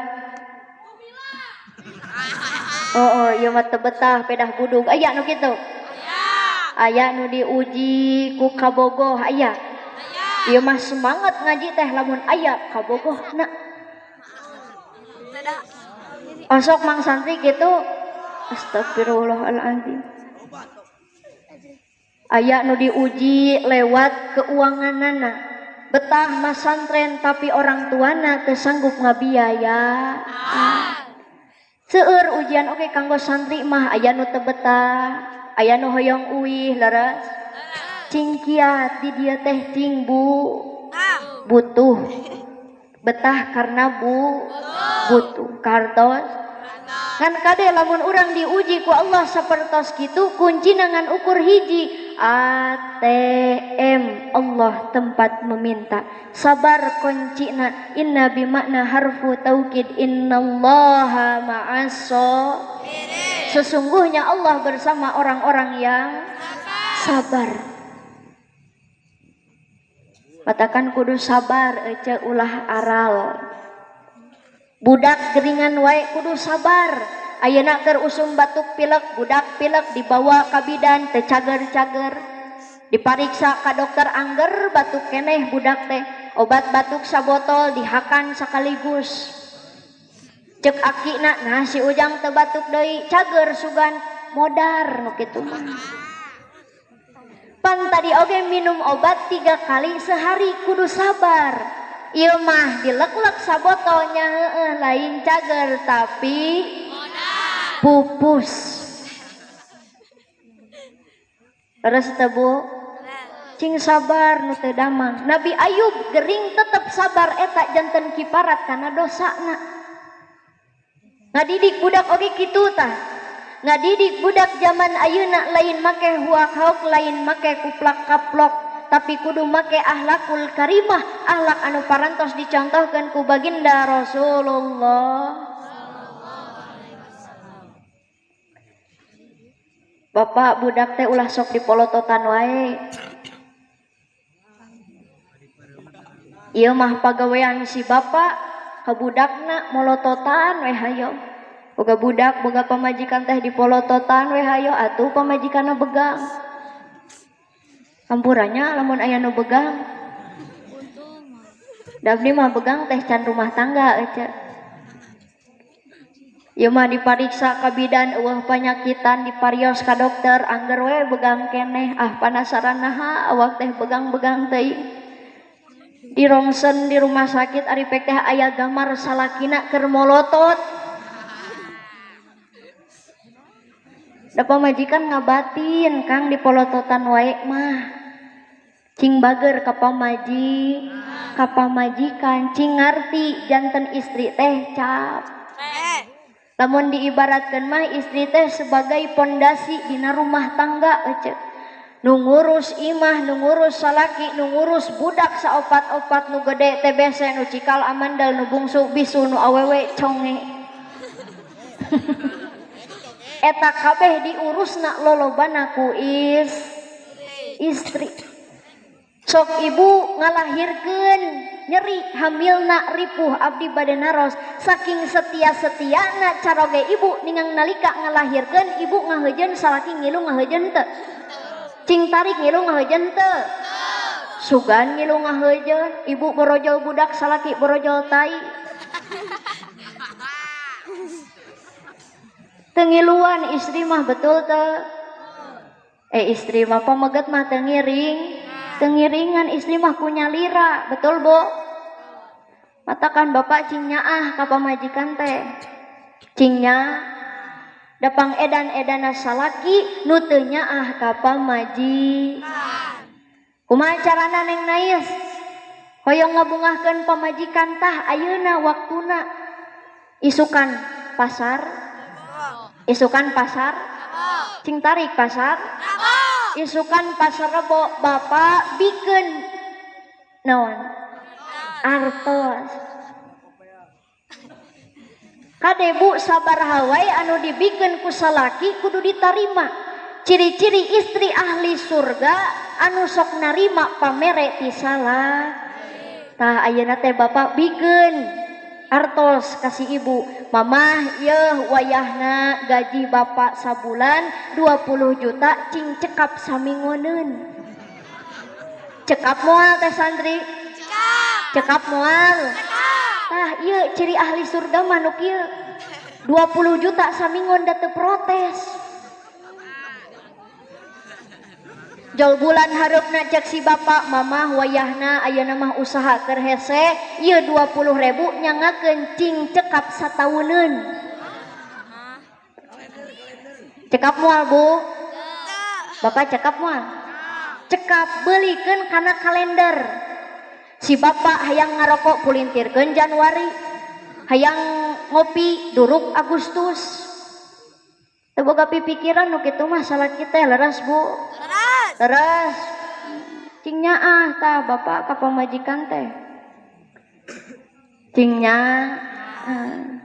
Oh, ieu mah teu betah pedah budug, aya nu kitu? Aya nu diuji ku kabogoh, aya? Ieu mah semangat ngaji teh lamun aya kabogohna. Osok Mang Santri gitu. Astagfirullahaladzim. Aya nu diuji lewat keuanganana. Betah masantren tapi orang tuana teu sanggup ngabiaya. Seueur ujian oge kanggo santri mah, aya nu teu betah, aya nu hoyong uih, leres? Cing kiat di dieu teh, cing bu butuh. Betah karena bu butuh kartos. Ngan kade lamun urang diuji ku Allah sapertos kitu, kuncina ngan ukur hiji. ATM, Allah tempat meminta. Sabar kuncina, inna bimakna harfu taukid, innallaha ma'as sabirin. Sesungguhnya Allah bersama orang-orang yang sabar. Katakan kudu sabar ece ulah aral. Budak geringan wae kudu sabar. Ayeuna keur usum batuk pilek, budak pilek dibawa ka bidan teu cager-cager. Dipariksa ka dokter angger batuk keneh budak teh. Obat batuk sabotol dihakan sekaligus. Cek akina, nah si Ujang teu batuk deui, cager sugan modar nu kitu mah. Pan tadi oge minum obat 3 kali sehari kudu sabar. Ieu mah dilek-lek sabotolnya heueuh lain cager tapi pupus. Leres teu Bu? Cing sabar nu teu damang. Nabi Ayub gering tetep sabar eta janten kiparat kana dosana. Ngadidik budak oge kitu tah. Ngadidik budak zaman ayeuna lain make huak-hauk, lain make kuplak kaplok, tapi kudu make akhlakul karimah, akhlak anu parantos dicontohkeun ku baginda Rasulullah. Bapak budak teh ulah sok dipolototan wae. Ieu mah pagawean si bapak ka budakna molototan we hayo. Boga budak boga pamajikan teh dipolototan we hayo atuh pamajikanna begang. Hampurannya lamun aya nu begang. Da abdi mah begang teh can rumah tangga ece. Ieu mah dipariksa ka bidan eueuh panyakitan diparios ka dokter angger we begang keneh ah panasaran naha awak teh begang-begang teuing. Di rongsen di rumah sakit ari pek teh aya gambar salakina keur molotot. Da pamajikan ngabatin Kang dipolototan wae mah. Cing bager ka ka pamajikan cing ngarti janten istri teh cap. Lamun diibaratkeun mah istri teh sebagai pondasi dina rumah tangga ece. Nu ngurus imah, nu ngurus salaki, nu ngurus budak saopat-opat nu gede TBC, nu cikal amandel, nu bungsu bisu, nu awewe conge. Eta kabeh diurusna lolobana ku istri. Sok ibu ngalahirkeun nyeri hamilna ripuh abdi bade naros saking setia-setiana caroge ibu ningang nalika ngalahirkeun ibu ngaheujeun salaki ngilu ngaheujeun teu. Cing tarik ngilu ngaheujeun teu. Sugan ngilu ngaheujeun ibu borojol budak salaki borojol tai. Teu ngiluan istri mah betul teu? Istri mah pameget mah teu ngiring. Tengiringan istri mah kunyalira, betul Bu? Matakan bapak cing nyaah ka pamajikan teh. Cing nya dapang edan-edana salaki nu teu nyaah ka pamajikan. Kumaha carana Neng Nais? Hoyong ngabungahkeun pamajikan tah ayeuna waktuna. Isukan pasar. Isukan pasar. Cing tarik pasar. Isukan pasar Rebo bapak bikin naon artos kade bu sabar hawai anu dibikin ku salaki kudu ditarima. Ciri-ciri istri ahli surga anu sok narima pamere ti salah. Tah ayeuna teh bapak bikin artos kasih ibu, mamah yeuh wayahna gaji bapak sabulan 20 juta cing cekap samingoneun. Cekap moal teh santri? Cekap. Cekap moal? Cekap. Tah ieu ciri ahli surga mah nu kieu. 20 juta samingon da teu protes. Jol bulan hareupna cek si bapak, mamah wayahna ayeuna mah usaha keur hese, ieu 20.000 nyangakeun cing cekap satauneun. Cekap moal Bu? Bapak cekap moal? Cekap beulikeun kana kalender. Si bapak hayang ngarokok pulintirkeun Januari, hayang ngopi duruk Agustus. Teu boga pipikiran nu kitu mah salaki teh leres Bu. Terus cing nyaah tah bapak ka pamajikan teh. Cing nyaah.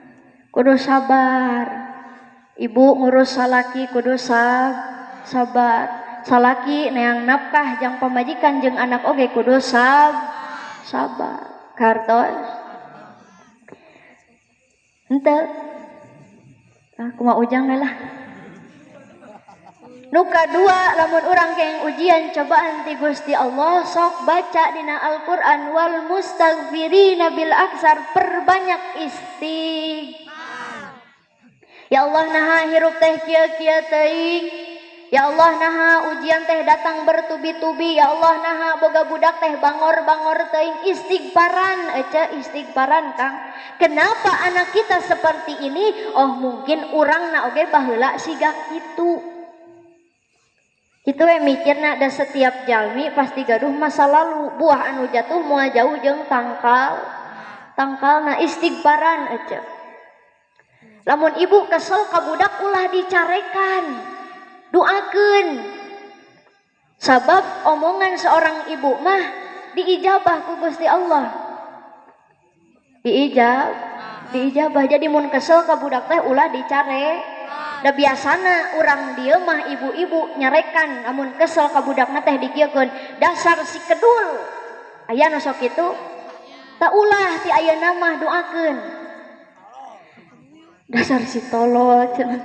Kudu sabar. Ibu ngurus salaki kudu sabar. Salaki neang nafkah jang pamajikan jeung anak oge kudu sabar. Kartos. Henteu. Ah, kumaha ujang lah. Nu kadua lamun urang keng ujian cobaan ti Gusti Allah sok baca dina Al-Qur'an wal mustaghfirina bil aksar, perbanyak istighfar. Ya Allah naha hirup teh kieu-kieu teuing. Ya Allah naha ujian teh datang bertubi-tubi. Ya Allah naha boga budak teh bangor-bangor teuing. Istighfaran ece, istighfaran Kang. Kenapa anak kita seperti ini? Oh mungkin urangna oge baheula siga kitu. Kitu we mikirna, da setiap jalmi pasti gaduh masa lalu. Buah anu jatuh moal jauh jeung tangkal. Tangkalna istighfaran ece. Lamun ibu kesel ka budak ulah dicarekan. Doakeun. Sabab omongan seorang ibu mah diijabah ku Gusti Allah. Diijabah. Jadi mun kesel ka budak teh ulah dicare. Da biasana urang dieu mah ibu-ibu nyarekan lamun kesel ka budakna teh dikieukeun, dasar si kedul. Aya nu sok kitu? Ta ulah ti ayeuna mah doakeun. Dasar si tolol cenah.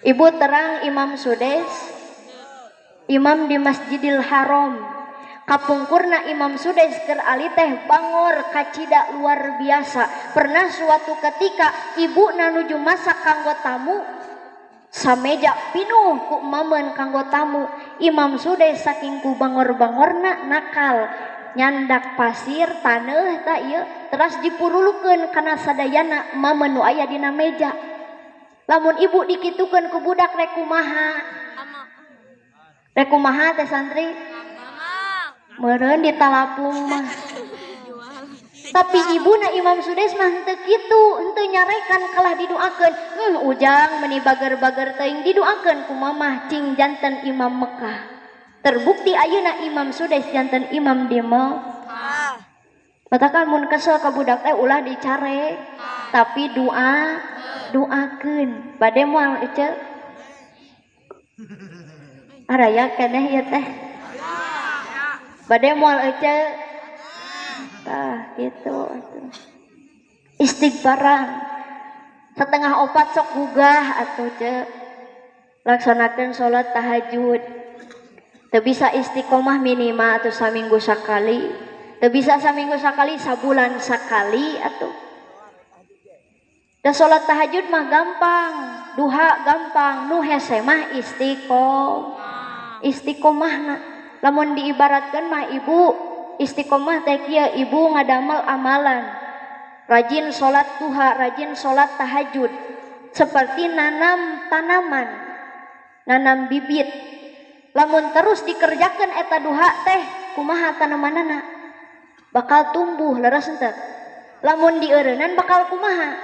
Ibu terang Imam Sudes, imam di Masjidil Haram. Kapungkurna Imam Sudes keur ali teh bangor kacida luar biasa. Pernah suatu ketika ibu nuju masak kanggo tamu, sameja pinuh ku mamen kanggo tamu. Imam Sudes saking ku bangor-bangorna nakal, nyandak pasir taneuh ta ieu teras dipurulukeun kana sadayana mamen nu aya dina meja. Lamun ibu dikitukeun ku budak rek kumaha? Rek kumaha teh santri? Meureun ditalapung mah. Tapi ibuna Imam Sudes mah henteu kitu, henteu nyarekan kalah didoakeun. Ujang meni bager-bager teuing didoakeun ku mamah cing janten Imam Mekah. Terbukti ayeuna Imam Sudes janten imam di Mekah. Matakan mun kesel ka budak teh ulah dicare, tapi doa doakeun. Bade moal ece? Araya keneh ieu teh. Bade moal ece? Tah gitu atuh. Istighfaran. 3:30 sok gugah atuh ce. Laksanakeun salat tahajud. Teu bisa istiqomah minimal atuh saminggu sakali. Teu bisa saminggu sakali, sabulan sakali atuh. Da salat tahajud mah gampang, duha gampang, nu hese mah istiqomah. Istiqomahna lamun diibaratkeun mah ibu istiqomah teh kieu, ibu ngadamel amalan, rajin salat duha, rajin salat tahajud, seperti nanam tanaman, nanam bibit. Lamun terus dikerjakan eta duha teh kumaha tanamanana? Bakal tumbuh leres henteu. Lamun dieureunnan bakal kumaha?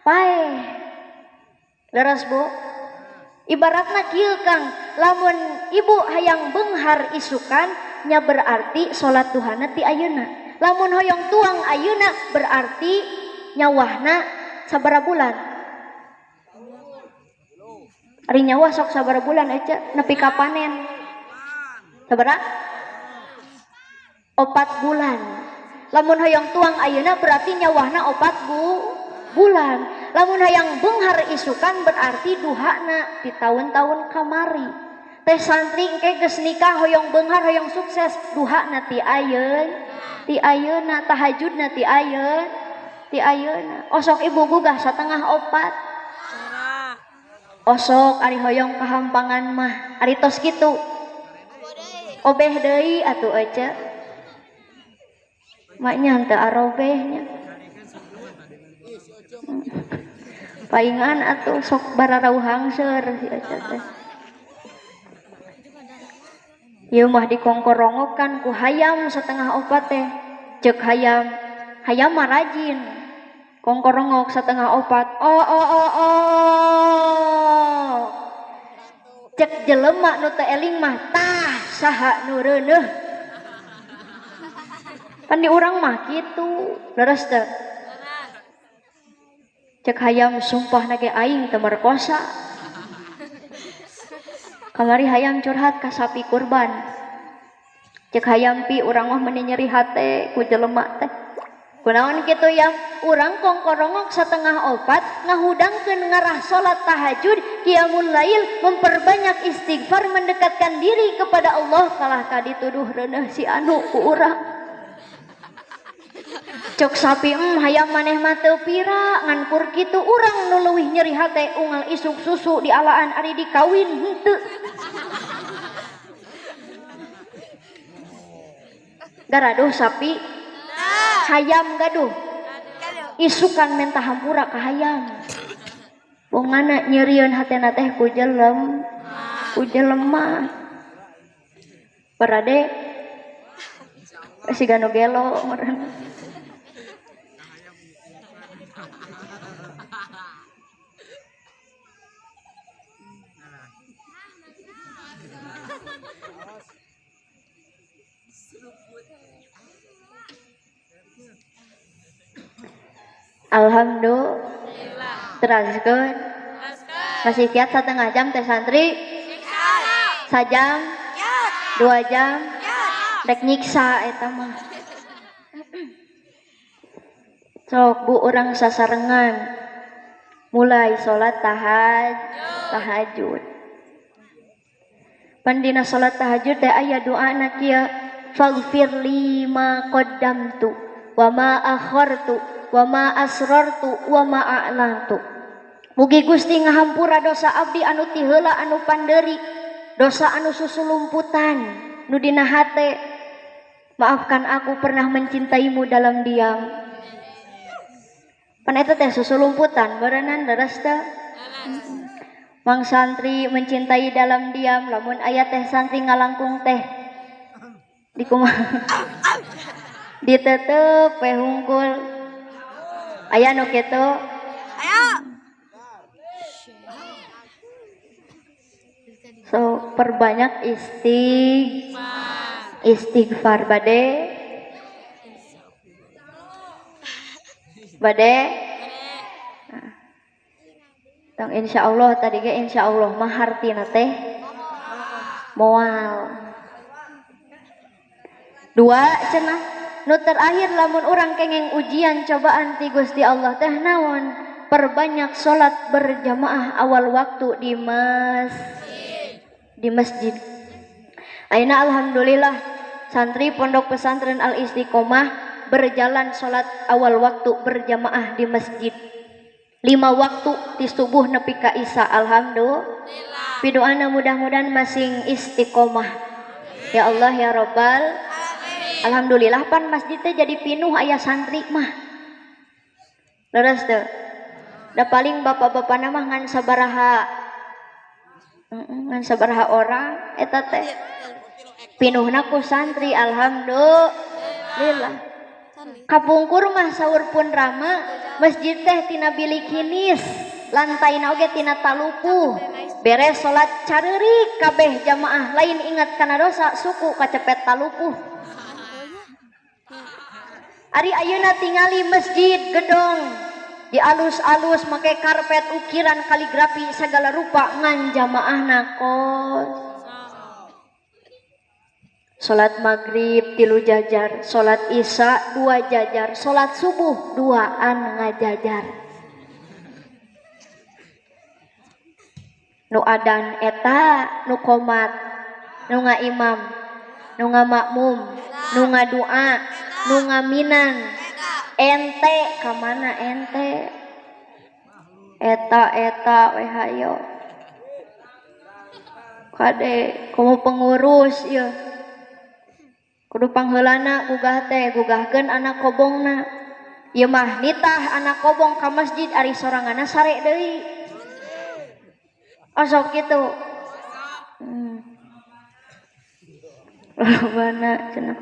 Paeh. Leres Bu? Ibaratna kieu Kang, lamun ibu hayang beunghar isukan nya berarti salat duhana ti ayeuna. Lamun hoyong tuang ayeuna berarti nyawahna sabaraha bulan? Ari nyawah sok sabaraha bulan ece nepi ka panen? Sabaraha? 4 bulan. Lamun hoyong tuang ayeuna berarti nyawahna 4 bulan. Lamun hayang beunghar isukan berarti duhana di tahun-tahun kamari. Teh santri engke geus nikah hoyong beunghar hoyong sukses duhana ti ayeun, ti ayeuna tahajudna ti ayeun, ti ayeuna. Osok ibu gugah 3:30. Osok ari hoyong kahampangan mah ari tos kitu. Obeh deui atuh ece. Maknya henteu arobehnya. Paingan atuh sok bararauh hangseur si ece teh. Ieu mah dikongkorongokan ku hayam 3:30 teh. Ceuk hayam, hayam mah rajin. Kongkorongok 3:30. Oh oh oh oh. Cek jelema nu teu eling mah tah saha nu reuneuh. Pan di urang mah kitu, leres teu? Cek hayam sumpah na ge aing teu merkosa. Kamari hayam curhat ka sapi kurban. Cek hayam pi urang mah meuni nyeri hate ku jelema teh. Kunaon kitu yam? Urang kongkorongok 3:30 ngahudangkeun ngarah salat tahajud, qiyamul lail, memperbanyak istighfar, mendekatkan diri kepada Allah, kalah ka dituduh reuneuh si anu ku urang. Cok sapi hayam maneh mah teu pira ngan kur kitu urang nu leuwih nyeri hate unggal isuk susu dialaan ari dikawin henteu. Garaduh sapi hayam gaduh isukan menta hampura ka hayam. Bongana nyerieun hatena teh ku jelem, ku jelema. Parade siga nu gelo meureun. Alhamdulillah. Teraskeun. Masih kiat 1,5 jam teh santri. Sajam, 2 jam. Rek nyiksa eta mah. Sok bu urang sasarengan. Mulai salat tahajud. Pan dina salat tahajud teh aya doana kieu, faghfir li ma qaddamtu wa ma akhartu wa ma asrartu wa ma a'lantu. Mugi Gusti ngahampura dosa abdi anu ti heula anu panderi, dosa anu susulumputan nu dina hate. Maafkan aku pernah mencintaimu dalam diam. Pan eta teh susulumputan beureunan leres teu? Mang santri mencintai dalam diam, lamun aya teh santri ngalangkung teh di kumaha? Ditetep we hungkul. Aya nu kitu? Aya. So, perbanyak istighfar bade. Bade. Nah. Tong insyaallah tadi ge insyaallah mah hartina teh moal. 2 cenah nu terakhir lamun urang kengeng ujian cobaan ti Gusti Allah teh naon? Perbanyak salat berjamaah awal waktu di masjid. Ayeuna alhamdulillah santri pondok pesantren Al Istiqomah berjalan salat awal waktu berjamaah di masjid. 5 waktu ti subuh nepi ka isya, alhamdulillah. Pidoana mudah-mudahan masing istiqomah. Ya Allah ya Rabbal. Alhamdulillah pan masjid teh jadi pinuh aya santri mah. Leres teu? Da paling bapak-bapana mah ngan sabaraha. Ngan sabaraha orang eta teh. Pinuhna ku santri, alhamdulillah. Kapungkur mah saur pun rama masjid teh tina bilik hinis, lantaina oge tina talupuh. Beres salat careurik kabeh jamaah lain ingat kana dosa suku kacepet talupuh. Ari ayeuna tingali masjid gedong dialus-alus make karpet ukiran kaligrafi segala rupa ngan jamaahna kos. Salat maghrib 3 jajar, salat isya 2 jajar, salat subuh 2an ngajajar. Nu adan eta, nu komat, nu ngaimam, nu ngamakmum, nu ngadua, nu ngaminan. Ente kamana ente? Eta eta we hayo. Kade komo pengurus ieu. Kudu pangheulana gugah teh, gugahkeun anak kobongna. Ieu mah nitah anak kobong ka masjid ari soranganna sare deui. Osok kitu. Lolobana cenah.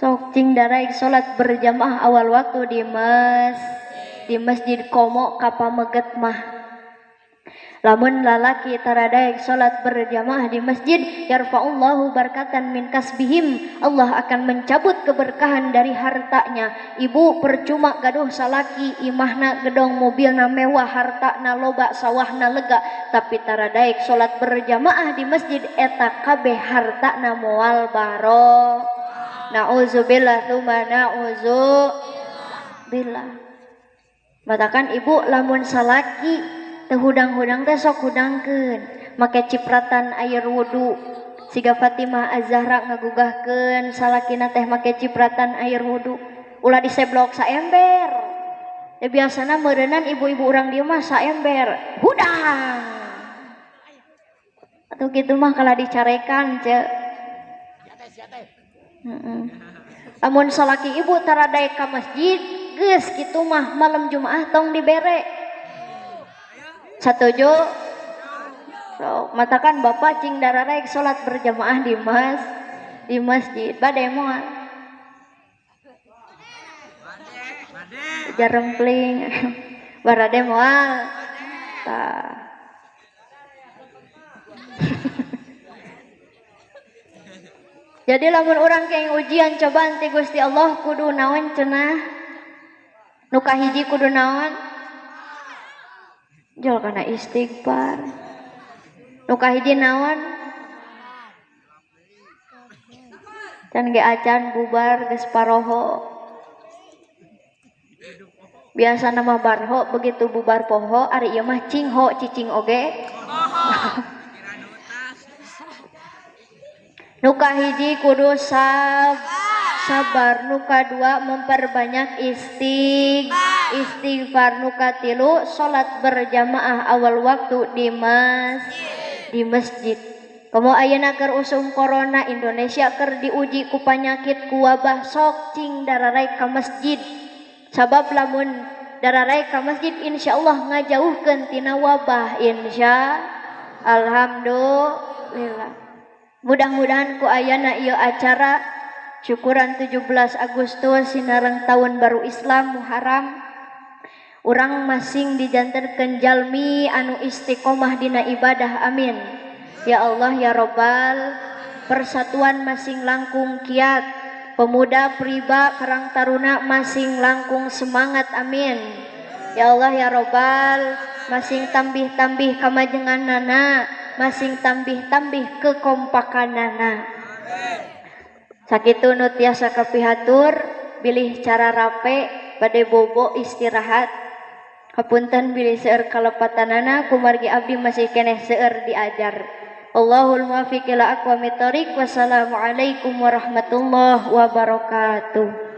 Sok cing daraek salat berjamaah awal waktu di masjid komo ka pameget mah. Lamun lalaki taradaek salat berjamaah di masjid, yarfa'ullahu barkatan min kasbihim, Allah akan mencabut keberkahan dari hartanya. Ibu percuma gaduh salaki, imahna gedong, mobilna mewah, hartana loba, sawahna lega, tapi taradaek salat berjamaah di masjid, eta kabeh hartana moal baro. Na'udzubillah tsumma na'udzubillah. Matakan ibu lamun salaki teu hudang-hudang teh sok hudangkeun, make cipratan air wudu. Siga Fatimah Az-Zahra ngagugahkeun salakina teh make cipratan air wudu. Ulah diseblok saember. Ya biasana meureunnan ibu-ibu urang dieu mah saember, hudang. Atuh kitu mah kalah dicarekan ce. Heeh. Lamun salaki ibu taradaek ka masjid, geus kitu mah malam Jumaah tong dibere. Satuju? So, matakan bapak cing dararaek salat berjamaah di masjid. Bade moal. Jarempling. Barade moal. Tah. Jadi lamun urang keng ujian cobaan ti Gusti Allah kudu naon cenah? Nu kahiji kudu naon? Jol kana istighfar. Nu kahiji naon? Can ge acan bubar geus paroho. Biasa nama barho begitu bubar poho ari ieu mah cingho cicing oge. Nu kahiji kudu sabar, nu kadua memperbanyak istighfar, nu katilu salat berjamaah awal waktu di masjid. Komo ayeuna keur usum corona Indonesia keur diuji ku panyakit ku wabah, sok cing dararaek ka masjid. Sabab lamun dararaek ka masjid insyaallah ngajauhkeun tina wabah, insya alhamdulillah. Mudah-mudahan ku ayana ieu acara syukuran 17 Agustus sinareng tahun baru Islam Muharram, urang masing dijantenkeun jalmi anu istiqomah dina ibadah, amin ya Allah ya Robbal. Persatuan masing langkung kiat, pemuda priba Karang Taruna masing langkung semangat, amin ya Allah ya Robbal. Masing tambih-tambih kamajenganana, masing tambih-tambih kekompakanana. Sakitu nu tiasa kapihatur, bilih cara rape bade bobo istirahat. Hapunten bilih seueur kalepatanana, kumargi abdi masih keneh seueur diajar. Allahul muwaffiq ila aqwamit thoriq. Wassalamualaikum warahmatullahi wabarakatuh.